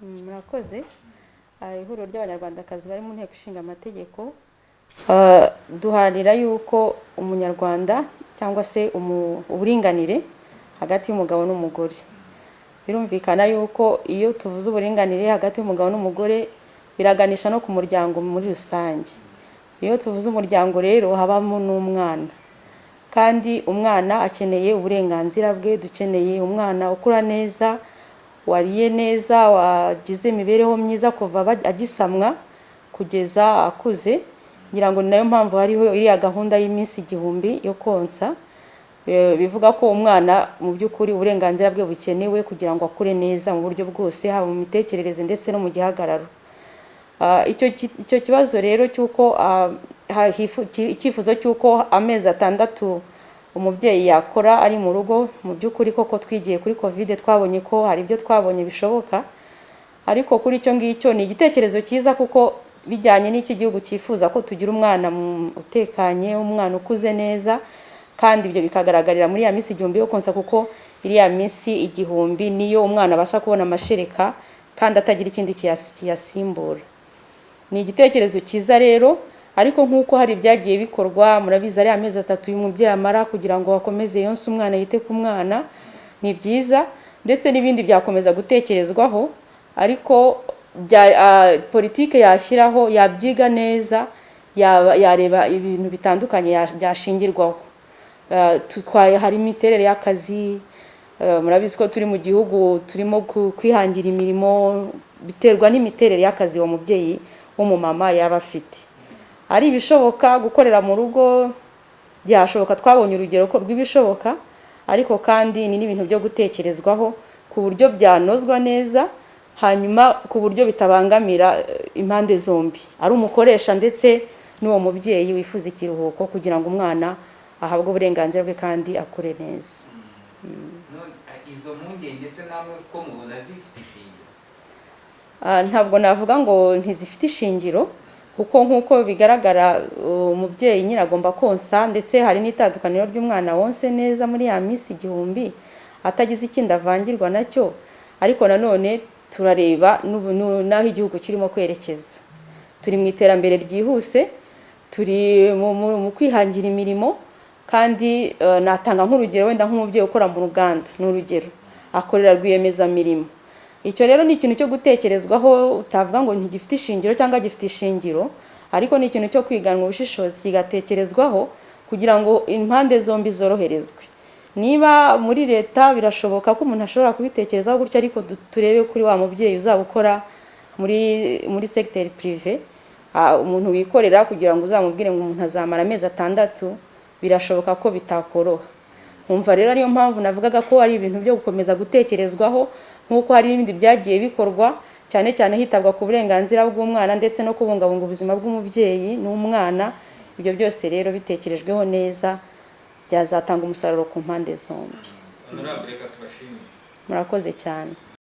Murakoze. Ihuriro ry'Abanyarwandakazi bari mu Nteko Ishinga Amategeko, duharanira yuko umunyarwanda cyangwa se uburinganire hagati y'umugabo n'umugore. Birumvikana yuko iyo tuvuze uburinganire hagati y'umugabo n'umugore, biraganisha no ku muryango muri rusange. Iyo tuvuze umuryango rero, habamo n'umwana, kandi umwana akeneye uburenganzira bwe. Dukeneye umwana ukura neza, wariye neza, wagize imibereho myiza kuva agisamwa kugeza akuze. Ngira ngo ni nayo mpamvu hariho iriya gahunda y'iminsi 1000 yo konsa. Bivuga ko umwana mu by'ukuri uburenganzira bwe bukenewe kugira ngo akure neza mu buryo bwose, haba mu mitekerereze ndetse no mu gihagararo. Icyo kibazo rero cy'uko icyifuzo cy'uko amezi 6 umubyeyi yakora ari mu rugo, mu by'ukuri koko twigiye kuri Covid, twabonye ko hari ibyo twabonye bishoboka. Ariko kuri icyo ngicyo ni igitekerezo cyiza, kuko bijyanye n'iki gihugu cyifuza ko tugira umwana utekanye, umwana ukuze neza, kandi ibyo bikagaragarira muri ya minsi 1000 yo konsa, kuko iriya minsi 1000 niyo umwana abasha kubona amashereka kandi atagira ikindi kiyasimbura. Ni igitekerezo cyiza rero, ariko nk'uko hari ibyagiye bikorwa, murabizi, ari amezi 3 y'umubyeyi amara kugira ngo akomeze yonse umwana, yite ku mwana, ni byiza, ndetse n'ibindi byakomeza gutekerezwaho. Ariko politike yashyiraho yabyiga neza, yareba ibintu bitandukanye byashingirwaho. Hari imiterere y'akazi. Murabizi ko turi mu gihugu turimo kwihangira imirimo, biterwa n'imiterere y'akazi uwo mubyeyi w'umumama yaba afite. Ari ibishoboka gukorera mu rugo, byashoboka, twabonye urugero ko rw'ibishoboka. Ariko kandi ni n'ibintu byo gutekerezwaho ku buryo byanozwa neza, hanyuma ku buryo bitabangamira impande zombi, ari umukoresha ndetse n'uwo mubyeyi wifuza ikiruhuko, kugira ngo umwana ahabwe uburenganzira bwe kandi akure neza. None, izo mpungenge se namwe ko mubona zifite ishingiro? Ntabwo navuga ngo ntizifite ishingiro, kuko nk'uko bigaragara, umubyeyi nyine agomba konsa, ndetse hari n'itandukaniro ry'umwana wonse neza muri ya minsi 1000 atagize ikindi avangirwa nacyo. Ariko nanone turareba n'aho igihugu kirimo kwerekeza. Turi mu iterambere ryihuse, turi mu kwihangira imirimo. Kandi natanga nk'urugero, wenda nk'umubyeyi ukora mu ruganda, ni urugero, akorera rwiyemezamirimo. Icyo rero ni ikintu cyo gutekerezwaho, utavuga ngo ntigifite ishingiro cyangwa gifite ishingiro, ariko ni ikintu cyo kwiganwa ubushishozi, kigatekerezwaho kugira ngo impande zombi zoroherezwe. Niba muri leta birashoboka ko umuntu ashobora kubitekerezaho gutyo, ariko turebe kuri wa mubyeyi uzaba ukora muri secteur privé, umuntu wikorera, kugira ngo uzamubwire ngo umuntu azamara amezi 6, birashoboka ko bitakoroha. Nkumva rero ariyo mpamvu navugaga ko ari ibintu byo gukomeza gutekerezwaho, nk'uko hari n'ibindi byagiye bikorwa, cyane cyane hitabwa ku burenganzira bw'umwana ndetse no kubungabunga ubuzima bw'umubyeyi n'umwana. Ibyo byose rero bitekerejweho neza byazatanga umusaruro ku mpande zombi. Honorable, reka tubashimire. Murakoze cyane.